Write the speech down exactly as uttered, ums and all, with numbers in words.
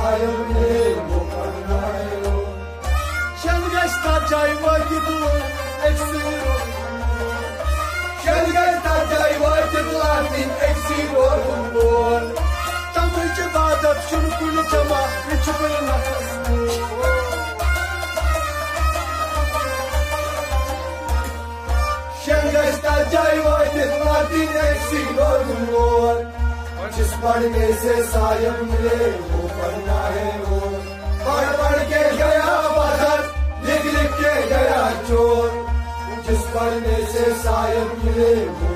شاید مِلے وہ پڑھنا ہے اور۔ شاید گژھِ تَتھ جایہِ وٲتِتھ لوٗکھ أکسٕے۔ شاید گژھِ تَتھ جایہِ وٲتِتھ لَتِنۍ أکسٕے روزُن وول۔ تَمِچ عبادت چھُنہٕ کُنہِ جمع، یہِ چھُ کُنہِ نفس۔ شاید گژھِ تَتھ جایہِ وٲتِتھ لَتِنۍ أکسٕے روزُن وول۔ جس پڑھنے سے صاحب ملے وہ پڑھنا ہے اور۔ پڑھ پڑھ کے گیا پتھر، لکھ لکھ کے گیا چور۔ جس پڑھنے سے صاحب ملے وہ